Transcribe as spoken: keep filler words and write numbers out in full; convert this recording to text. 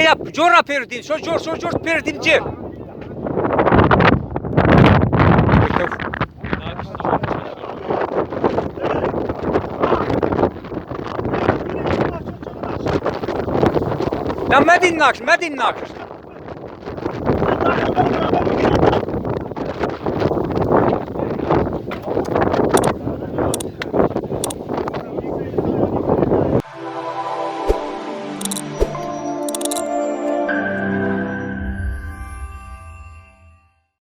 Ya, cor ra pêr dîn, şo cor, şo cor pêr dîn cir. Ya, medîn nakş, medîn nakş.